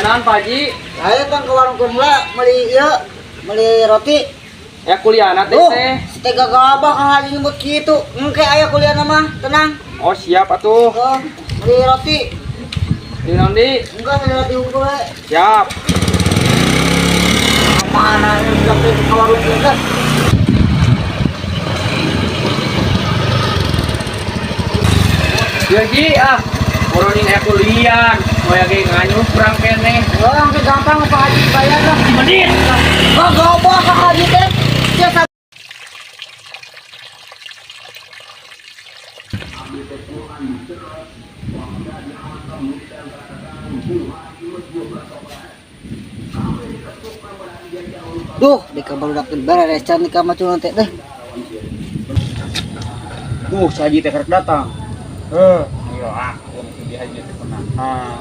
Aya naon, Pak Haji? Ayo kan ke warung heula meuli ieu, meuli roti. Ya kuliahna teh Duh, teh. Setega gabah Kang Haji nyebut kitu. Engke aya kuliahna mah, tenang. Oh, siap atuh. Oh, meuli roti. Di naon di? Enggak, meuli roti unggul we. Siap. Mana ini sudah ke warung heula. Ya Ji ah. Boroning aya kuliah. Moya ge nganyuk kurang keneh. Oh, engke gampang Pak Haji bayar lah. Menit. Oh, gabah Kang Haji teh. Biasa. Duh, di kamar udah beres can di kamar cuma teh deh. Duh, si Haji teh karek datang. Heuh, iya ah, di Haji teh pernah. Ah.